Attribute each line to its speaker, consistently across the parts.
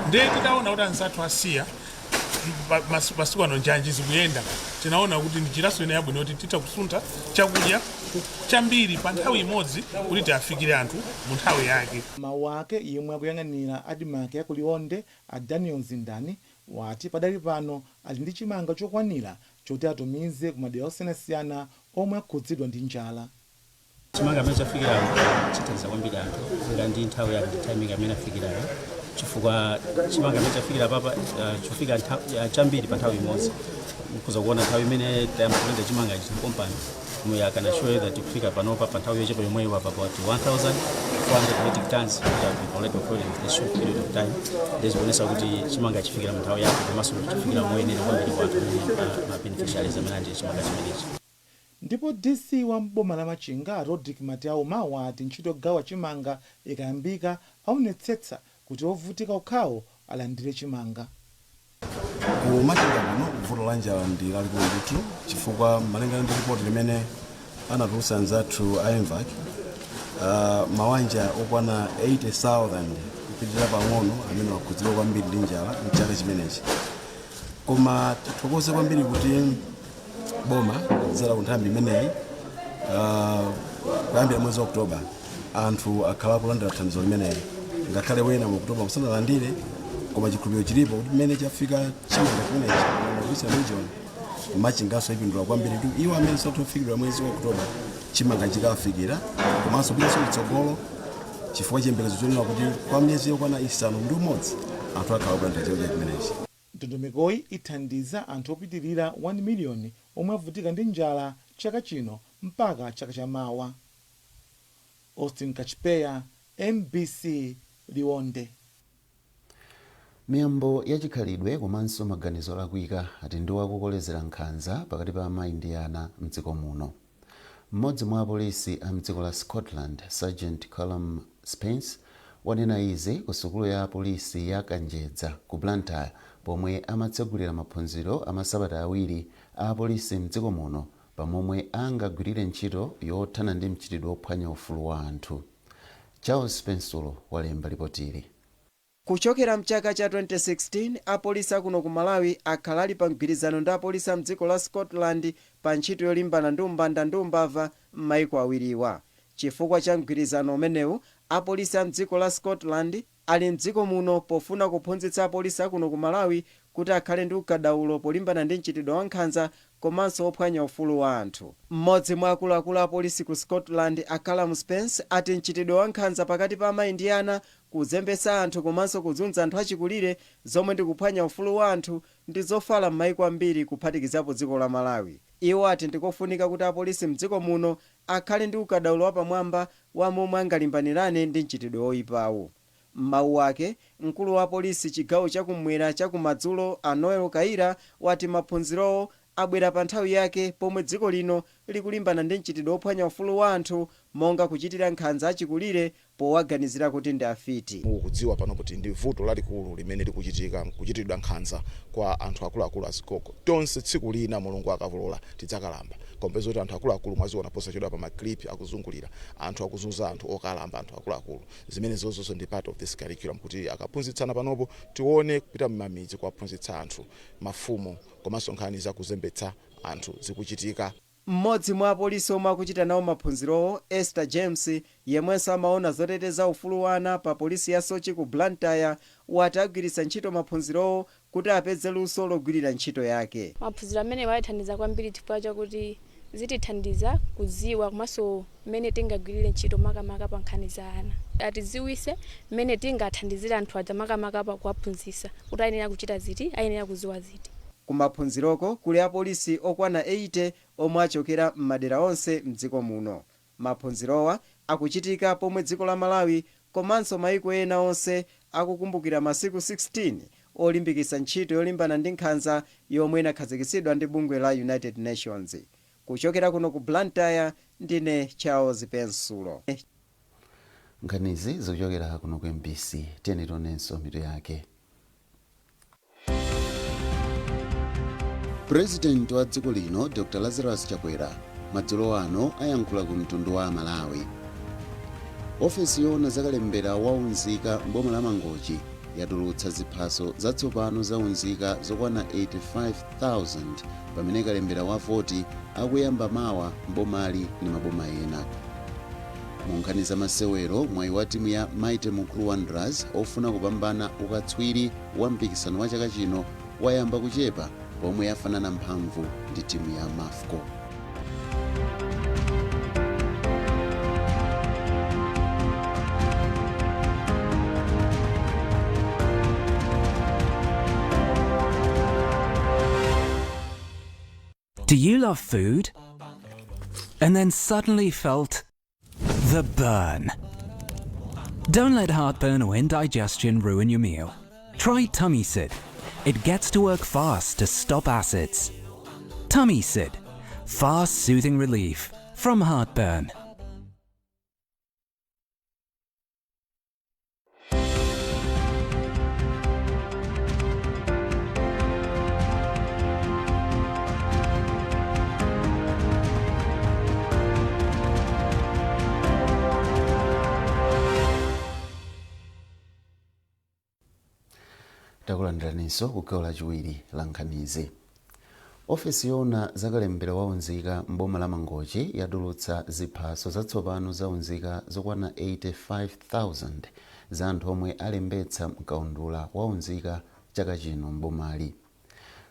Speaker 1: Ndiye titaona kuti anzathu asiya masiku ano njanji zikuyenda, tinaona kuti ndi njiraso ina yabwino kuti titha kusuntha chakudya chambiri pa nthawi imodzi kuti tiafikire anthu mu nthawi yake.
Speaker 2: Mawu ake, yemwe akuyang'anira ADMARC ya ku Liwonde, a Daniel Zindani, wati padali pano ali ndi chimanga chokwanira choti atumize ku madera osiyanasiyana omwe akhudzidwa ndi njala.
Speaker 3: Chimanga amene chafikira chithandiza kwambiri anthu nga ndi nthawi yake ndi timing amene afikirayo, chifukwa chimanga amene chafikira papa chofika chambiri pa nthawi imodzi. Mukhoza kuona nthawi imene tayamba kulenga chimanga ichi company we can assure you that kufika panopa, pa nthawi yochepa yomweyo, apa about 1400 metric tons have been already offloaded in a short period of time. Ndizikuonesa kuti chimanga chifikira mu nthawi yake komanso chifikira moyenera kwambiri kwa anthu amene ma beneficiaries amene andi chimanga chimenechi.
Speaker 2: Ndipo DC wa mboma la Machinga, Rodrick Matiauma, wati ntchito yogawa chimanga ikayambika aonetsetsa kuti ovutika okhawo alandire chimanga.
Speaker 4: Ku Machinga kuno vuto la njala ndi lalikulu ndithu, chifukwa malingana ndi ripoti limene anatulutsa anzathu a MVAC, mawanja okwana 80,000 kupitirira pang'ono amene akhudzidwa kwambiri ndi njala mchaka chimenechi. Koma tithokoze kwambiri kuti boma kudzera ku nthambi imeneyi, kuyambira mwezi wa Oktoba anthu akhala akulandira thandizo limeneli, ngakhale wena mu Oktoba musanalandire, koma chikhulupiriro chilipo kuti mmene chafika chimanga chimenechi mu Eastern Region, Machinganso ipindula kwambiri kuti iwo amene satha mwezi wa Oktoba chimanga chikawafikira, komanso pitanso kutsogolo, chifukwa chiyembekezo chonena kuti kwa miyezi yokwana 6 anthu akhala akulandira chakudya chimenechi.
Speaker 2: Ndondomekoyi ithandiza anthu opitirira 1 miliyoni omwe avutika ndi njala chaka chino mpaka chaka chamawa. Austin Kachipeya, MBC, Liwonde.
Speaker 5: Miyambo yachikhalidwe komanso maganizo olakwika ati ndiwo akukolezera nkhanza pakati pa amayi ndi ana mdziko muno. Mmodzi mwa apolisi a mdziko la Scotland, Sergeant Callum Spence, wanena izi ku sukulu ya apolisi ya Kanjedza ku Blantyre pomwe amatsegulira maphunziro amasabata 2 a apolisi mdziko muno pamomwe angagwirire ntchito yothana ndi mchitidwe wophwanya ufulu wa anthu. Charles Pensulo walemba ripotili.
Speaker 6: Kuchokera mchaka cha 2016, apolisi akuno ku Malawi akhala ali pa mgwirizano ndi apolisi a mdziko la Scotland pa ntchito yolimbana ndi umbanda ndi umbava m'maiko awiriwa. Chifukwa cha mgwirizano umenewu, apolisi a mdziko la Scotland ali mdziko muno pofuna kuphunzitsa apolisi akuno ku Malawi kuti akhale ndi ukadaulo polimbana ndi mchitidwe wa nkhanza komanso ophwanya ufulu wa anthu. Mmodzi mwa akuluakulu a polisi ku Scotland, a Callum Spence, ati mchitidwe wa nkhanza pakati pa amayi ndi ana, kuzembetsa anthu komanso kuzunza anthu achikulire, zomwe ndi kuphwanya ufulu wa anthu, ndi zofala m'maiko ambiri kuphatikizapo dziko la Malawi. Iwo ati ndikofunika kuti apolisi mdziko muno akhale ndi ukadaulo wapamwamba wa momwe angalimbanirane ndi mchitidwe woyipawu. M'mawu ake, mkulu wa polisi chigawo chakumwera chakumadzulo, a Noel Kaira, wati maphunzirowo abwera pa nthawi yake pomwe dziko lino likulimbana ndi mchitidwe wophwanya ufulu wa anthu, monga kuchitira nkhanza achikulire powaganizira kuti ndi afiti.
Speaker 7: Mukudziwa pano kuti ndi vuto lalikulu limene likuchitika, kuchitidwa nkhanza kwa anthu akuluakulu, azigogo. Tonse tsiku lina, Mulungu akavolola, tidzakalamba. Kompeza kuti anthu akuluakulu mwaziona posachedwa pa ma clip akuzungulira, anthu akuzunza anthu okalamba, anthu akuluakulu. Zimene zozonso ndi part of this curriculum, kuti akaphunzitsana panopo tione kupita m'mamidzi kuwaphunzitsa anthu, mafumu, komanso nkhani zakuzembetsa anthu zikuchitika.
Speaker 6: Mmodzi mwa apolisi omwe akuchita nawo maphunzirowo, Esther James, yemwenso amaona zoteteza ufulu wa ana pa polisi ya Soche ku Blantyre, wati agwiritsa ntchito maphunzirowo kuti apeze luso logwirira ntchito yake.
Speaker 8: Maphunziro amene watithandiza kwambiri chifukwa chakuti zitithandiza kudziwa komanso mmene tingagwirire ntchito, makamaka pa nkhani za ana. Atidziwise mmene tingathandizire anthu aja, makamaka pa kuwaphunzitsa kuti ayenera kuchita ziti, ayenera kudziwa ziti.
Speaker 6: Kumaphunziroko kuli apolisi okwana 80 omwe achokera m'madera onse mdziko muno. Maphunzirowa akuchitika pomwe dziko la Malawi komanso maiko ena onse akukumbukira masiku 16 olimbikitsa ntchito yolimbana ndi nkhanza yomwe inakhazikitsidwa ndi bungwe la United Nations. Kuchokera kuno ku Blantyre, ndine Charles Pensulo.
Speaker 5: Nkhanizi zikuchokera kuno ku MBC. Tiyeni tionenso mitu yake. Purezidenti wa dziko lino, Dr Lazarus Chakwera, madzulo ano ayankhula ku mtundu wa Amalawi. Ofesi yoona zakalembera waunzika m'boma la Mangochi Yatulutsa ziphaso zatsopano za unzika zokwana 85,000 pamene kalembera wa voti akuyamba mawa mbomali ndi maboma ena. Mu nkhani za masewero, mwayi wa timu ya Mighty Mukuru Wanderers ofuna kupambana ukatswiri wa mpikisano wa chaka chino wayamba kuchepa pomwe yafanana mphamvu ndi timu ya Mafco.
Speaker 9: Do you love food? And then suddenly felt the burn. Don't let heartburn or indigestion ruin your meal. Try Tummy Sid. It gets to work fast to stop acids. Tummy Sid. Fast soothing relief from heartburn.
Speaker 5: Takulandiraninso ku gawo lachiwiri la nkhanizi. Ofesi yoona zakalembera wa unzika mboma la Mangochi yatulutsa ziphaso zatsopano za unzika zokwana 85,000 za anthu omwe alembetsa mkaundula wa unzika chaka chino mbomali.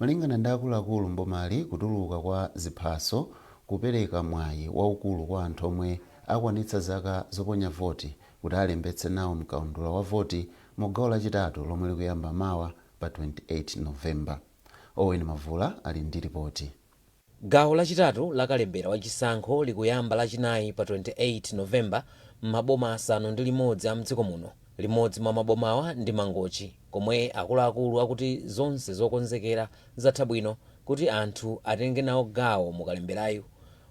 Speaker 5: Malingana ndi akuluakulu mbomali, kutuluka kwa ziphaso kupereka mwayi waukulu kwa anthu omwe akwanitsa zaka zoponya voti kuti alembetse nawo mkaundula wa voti mu gawo lachitatu lomwe likuyamba mawa pa 28 Novemba. Owen Mavula ali ndi ripoti.
Speaker 10: Gawo lachitatu la kalembera wachisankho likuyamba Lachinayi pa 28 Novemba m'maboma 6 a mdziko muno. Limodzi mwa mabomawa ndi Mangochi, komwe akuluakulu akuti zonse zokonzekera zatha bwino kuti anthu atenge nawo gawo mukalemberayu.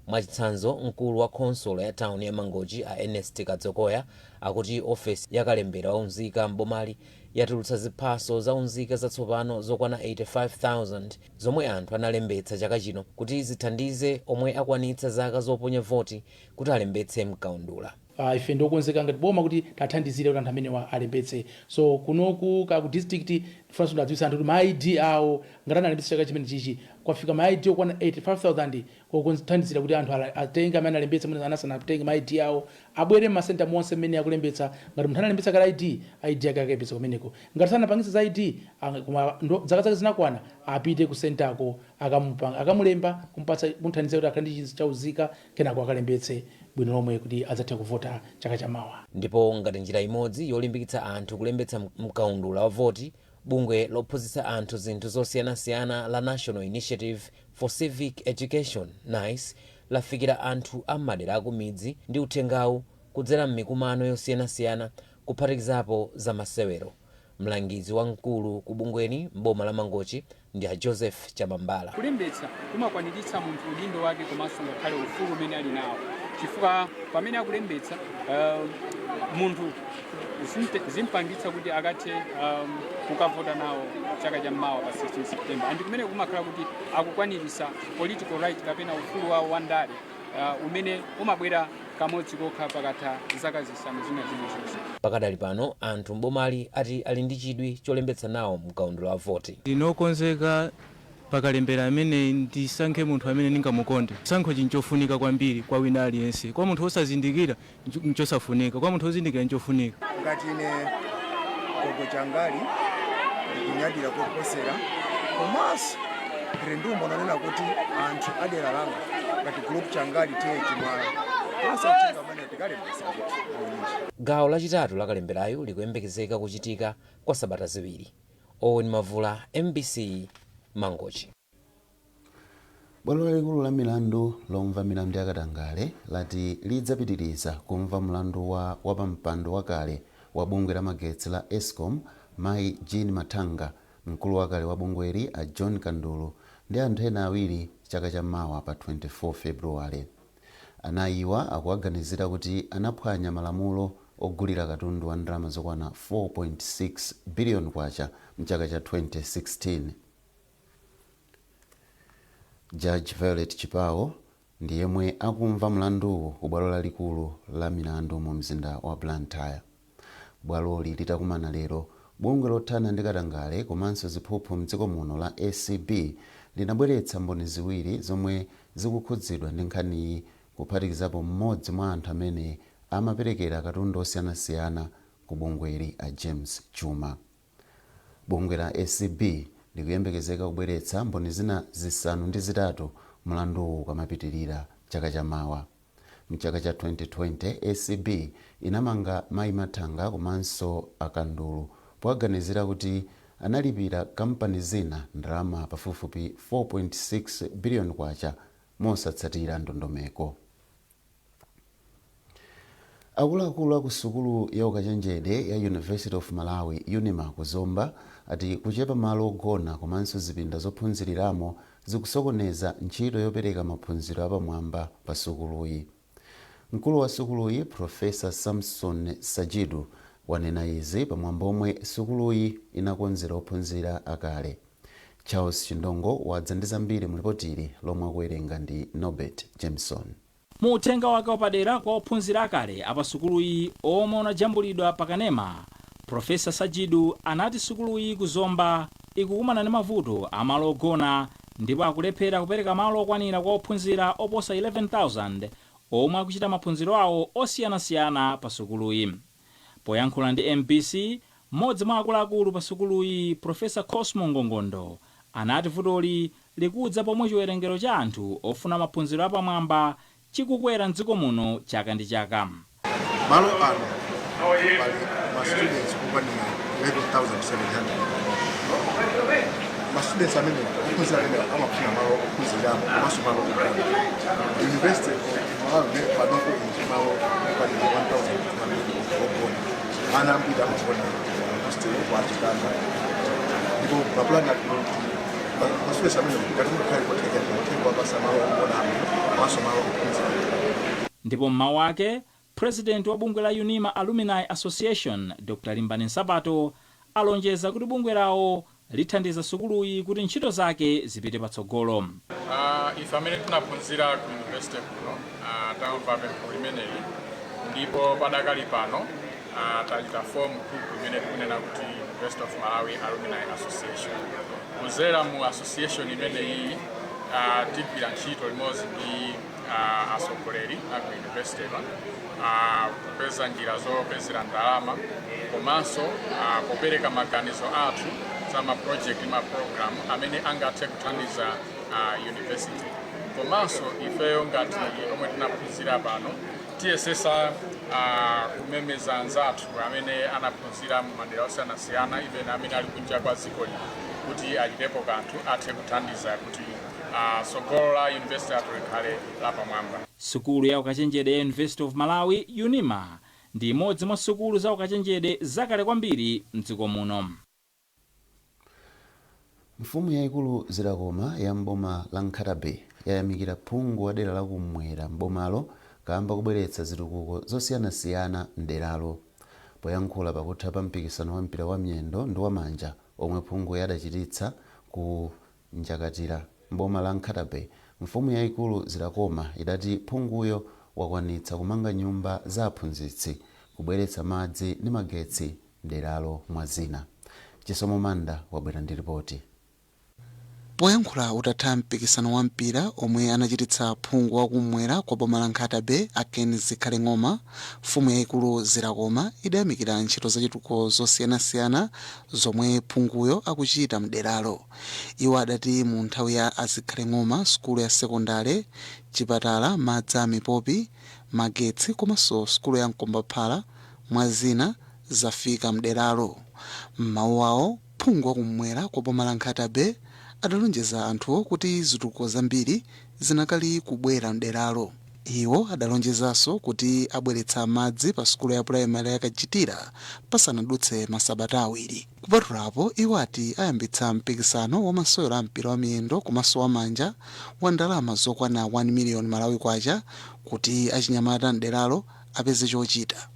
Speaker 10: Mwachitsanzo, mkulu wa khonsolo ya town ya Mangochi a Ernest Kadzokoya akuti ofesi yakalembera waunzika mbomali yatulutsa ziphaso za unzika zatsopano zokwana 85,000 zomwe anthu analembetsa chaka chino kuti zithandize omwe akwanitsa zaka zoponya voti kuti alembetse mkaundula.
Speaker 11: Ife ndiokonzeka ngati boma kuti tathandizire kuti anthu amenewa alembetse. So kunoku ka ku district tifunanso ndadziwitsa anthu kuti ma ID awo ngati analembetsa chaka chimene chichi, kwafika ma ID okwana 85,000 kokuthandizira kuti anthu atenge amene analembetsa, amene anasanatenge ma ID awo abwere mmasenta monse mmene akulembetsa. Ngati munthu analembetsa kale ID, ID yake akayipeza kumeneko. Ngati sanapangitse za ID koma zaka zake zinakwana, apite ku sentako, akamulemba, kumpatsa, kumuthandiza kuti akhale ndi chaunzika, kenako akalembetse bwino lomwe kuti adzathe kuvota chaka chamawa.
Speaker 10: Ndipo ngati njira imodzi yolimbikitsa anthu kulembetsa mkaundula wa voti, bungwe lophunzitsa anthu zinthu zosiyanasiyana la National Initiative for Civic Education, NICE, lafikira anthu a madera akumidzi ndi uthengawu kudzera m'mikumano yosiyanasiyana kuphatikizapo za masewero. Mlangizi wamkulu ku bungweni mboma la Mangochi ndi a Joseph Chamambala.
Speaker 12: Kulembetsa kumakwaniritsa munthu udindo wake komanso ngakhale ufulu umene ali nawo, chifukwa pamene akulembetsa munthu zimpangitsa kuti akathe kukavota nawo chaka cha mmawa pa 16 September, and kumene kumakhala kuti akukwanirisa political right kapena ufulu wawo wa ndale umene umabwera kamodzi kokha pakatha zaka 5 zina zilizonse.
Speaker 10: Pakadali pano anthu mbomali ati ali ndi chidwi cholembetsa nawo mkaundula wa voti.
Speaker 13: Ndinokonzeka pakalembera amene ndisankhe munthu amene ndingamukonde. Chisankho chinchofunika kwambiri kwa wina aliyense. Kwa munthu wosazindikira nchosafunika, kwa munthu wozindikira nchofunika.
Speaker 14: Ngati ine Gogo Changali, ndikunyadira koposera, komanso ndili ndi umboni onena kuti anthu adera langa ngati group Changali T/A Chimwala tonse uthenga umene tikalembesa ndithu unyinji.
Speaker 10: Gawo lachitatu la kalemberayu likuyembekezeka kuchitika kwa sabata 2. Owen Mavula, MBC, Mangochi.
Speaker 5: Bwalo lalikulu la milandu lomva milandu yakatangale lati lidzapitiriza kumva mlandu wa wapampando wakale wa bungwe la magetsi la Escom mayi Jean Mathanga, mkulu wakale wa bungweli a John Kandulu ndi anthu ena awiri chaka chammawa pa 24 Februwale. Anayiwa akuwaganizira kuti anaphwanya malamulo ogulira katundu wa ndalama zokwana 4.6 billion kwacha mchaka cha 2016. Judge Violet Chipawo ndi yemwe akumva mlanduwu ku bwalo lalikulu la milandu mu mzinda wa Blantyre. Bwaloli litakumana lero, Bungwe lothana ndi katangale komanso ziphuphu mdziko muno la ACB linabweretsa mboni ziwiri zomwe zikukhudzidwa ndi nkhaniyi, kuphatikizapo mmodzi mwa anthu amene amaperekera katundu osiyanasiyana ku bungweli, a James Chuma. Bungwe la ACB likuyembekezeka kubweretsa mboni zina 8 mlanduwu ukamapitirira chaka chamawa. Mchaka cha 2020, ACB inamanga Mayi Mathanga komanso Akandulu powaganizira kuti analipira kampani zina ndalama pafupifupi 4.6 biliyoni kwacha mosatsatira ndondomeko. Akuluakulu aku sukulu ya ukachenjede ya University of Malawi, UNIMA, ku Zomba ati kuchepa malo ogona komanso zipinda zophunziriramo zikusokoneza ntchito yopereka maphunziro apamwamba pa sukuluyi. Mkulu wa sukuluyi, Profesa Samson Sajidu, wanena izi pamwambo omwe sukuluyi inakonzera ophunzira akale. Charles Chindongo wadza ndi zambiri mu lipotili lomwe akuwerenga ndi Norbert Jameson.
Speaker 15: Mu uthenga wake wapadera kwa ophunzira akale apasukuluyi omwe unajambulidwa pakanema, Profesa Sajidu anati sukuluyi ku Zomba ikukumana ndi mavuto amalo ogona ndipo akulephera kupereka malo okwanira kwa ophunzira oposa 11,000 omwe akuchita maphunziro awo osiyanasiyana pa sukuluyi. Poyankhula ndi MBC, mmodzi mwa akuluakulu pa sukuluyi, Profesa Cosmo Ngongondo, anati vutoli likudza pomwe chiwerengero cha anthu ofuna maphunziro apamwamba chikukwera mdziko muno chaka ndi chaka.
Speaker 16: Malo ano pali ma students okwanira 11,700. Ma students amene, ophunzira amene amafuna malo ophunziramo komanso malo ogona. University of Malawi panopo ili malo okwanira 1200 ogona. Ana ambiri amagona hostel kwa Chitanda, ndipo mapulani ati ma students amene ngati mungakhale kothekera kuwapasa malo ogona komanso malo ophunzira.
Speaker 15: Ndipo mmawu ake, president wa bungwe la UNIMA Alumni Association, Dr Limbani Nsapato, alonjeza kuti bungwe lawo lithandiza sukuluyi kuti ntchito zake zipite patsogolo.
Speaker 17: Ife amene tinaphunzira ku university kuno tamva pempho limeneli, ndipo padakali pano tachita form group imene tikunena kuti University of Malawi Alumni Association. Kuzera mu association imeneyi tigwira ntchito limodzi ndi atsogoleri a ku university kupeza njira zopezera ndalama komanso popereka maganizo athu za ma project, ma program amene angathe kuthandiza university. Komanso ifeyo ngati omwe tinaphunzira pano tiyesesa kumemeza anzathu amene anaphunzira mu madera osiyanasiyana, even amene ali kunja kwa dziko lino, kuti achitepo kanthu, athe kuthandiza kuti tsogolo la university athu likhale lapamwamba.
Speaker 15: Sukulu ya ukachenjede ya University of Malawi, UNIMA, ndi imodzi mwa sukulu za ukachenjede zakale kwambiri mdziko muno.
Speaker 5: Mfumu yayikulu Zilakoma ya mboma la Nkhata Bay yayamikira phungu wa dera lakumwera mbomalo kamba kubweretsa zitukuko zosiyanasiyana mderalo. Poyankhula pakutha pa mpikisano wa mpira wa miyendo ndi wamanja omwe phungu yadachititsa ku Njakatira mboma la Nkhata Bay, mfumu yayikulu Zilakoma idati phunguyo wakwanitsa kumanga nyumba za aphunzitsi, kubweretsa madzi ndi magetsi mderalo, mwa zina. Chisomo Manda wabwera ndi ripoti.
Speaker 18: Poyankhula utatha mpikisano wa mpira omwe anachititsa phungu wakumwera kwa boma la Nkhata Bay, a Ken Zikhale Ng'oma, mfumu yayikulu Zilakoma idayamikira ntchito zachitukuko zosiyanasiyana zomwe phunguyo akuchita mderalo. Iwo adati mu nthawi ya a Zikhale Ng'oma, sukulu ya sekondale, chipatala, madzi a mipopi, magetsi komanso sukulu ya mkombaphala, mwa zina, zafika mderalo. M'mawu awo, phungu wakumwera kwa boma la Nkhata Bay adalonjeza anthuwo kuti zitukuko zambiri zinakali kubwera mderalo. Iwo adalonjezanso kuti abweretsa madzi pa sukulu ya purayimali ya Kachitira pasanadutse masabata 2. Kupatulapo, iwo ati ayambitsa mpikisano wa masewero a mpira wa miyendo komanso wamanja wa ndalama zokwana 1 miliyoni Malawi kwacha kuti achinyamata mderalo apeze chochita.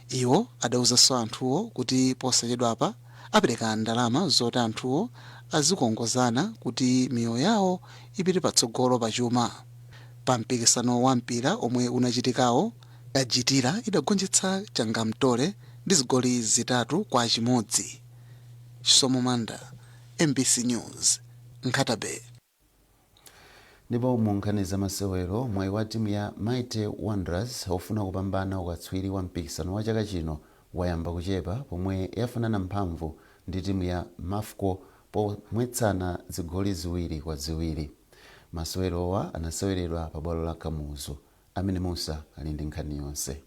Speaker 18: Iwo adawuzanso anthuwo kuti posachedwapa apereka ndalama zoti anthuwo azikongozana kuti miyoyo yawo ipite patsogolo pachuma. Pa mpikisano wa mpira omwe unachitikawo, Kachitira idagonjetsa Changamtole ndi zigoli 3-1. Chisomo Manda, MBC News, Nkhata Bay.
Speaker 5: Ndipo mu nkhani za masewero, mwayi wa timu ya Mighty Wanderers ofuna kupambana ukatswiri wa mpikisano wa chaka chino wayamba kuchepa pomwe yafanana mphamvu ndi timu ya Mafco pomwetsana zigoli 2-2. Masewerowa anaseweredwa pa bwalo la Kamuzu. Amene Musa ali ndi nkhani yonse.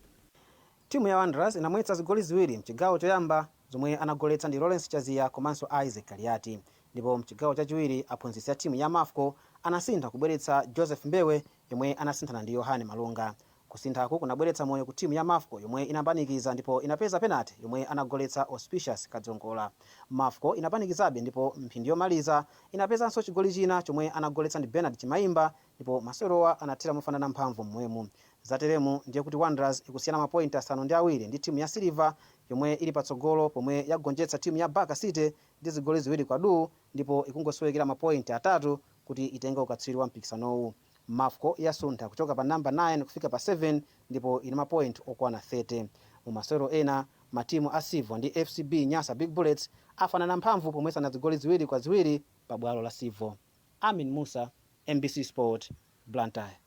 Speaker 19: Timu ya Wanderers inamwetsa zigoli 2 mchigawo choyamba zomwe anagoletsa ndi Lawrence Chaziya komanso Isaac Kaliati, ndipo mchigawo chachiwiri aphunzitsi a timu ya Mafco anasintha kubweretsa Joseph Mbewe yomwe anasinthana ndi Yohane Malunga. Kusinthaku kunabweretsa moyo ku timu ya Mafco yomwe inapanikiza ndipo inapeza penalty yomwe anagoletsa Auspicious Kadzongola. Mafco inapanikizabe ndipo mphindi yomaliza inapezanso chigoli china chomwe anagoletsa ndi Bernard Chimaimba, ndipo masewerowa anathera mofanana mphamvu mmwemu. Zateremu ndiye kuti Wanderers ikusiyana mapointi 7 ndi timu ya Silver yomwe ili patsogolo pomwe yagonjetsa timu ya Baka City ndi zigoli 2-0, ndipo ikungosowekera mapointi 3 kuti itenge ukatswiri wa mpikisanowu. Mafco yasuntha kuchoka pa namba 9 kufika pa 7 ndipo ina mapointi okwana 30. Mu masewero ena, matimu a Silver ndi FCB Nyasa Big Bullets afanana mphamvu pomwetsana zigoli 2-2 pa bwalo la Silver. Amin Musa, MBC Sport, Blantyre.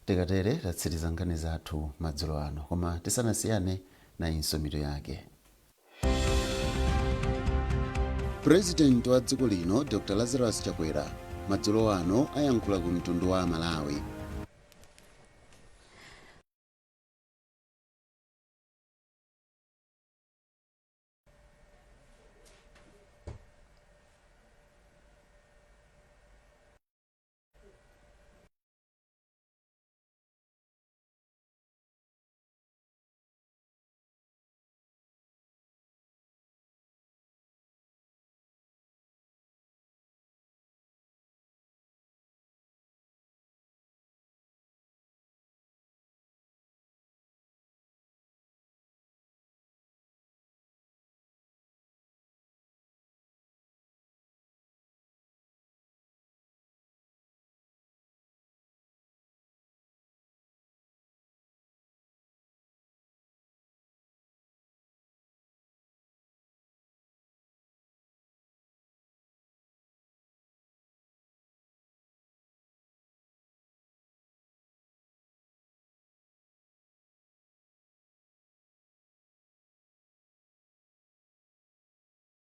Speaker 5: Tikatere tatsiriza nkhani zathu madzulo ano, koma tisanasiyane nayinso mitu yake. Purezidenti wa dziko lino Dr Lazarus Chakwera madzulo ano ayankhula ku mtundu wa Amalawi.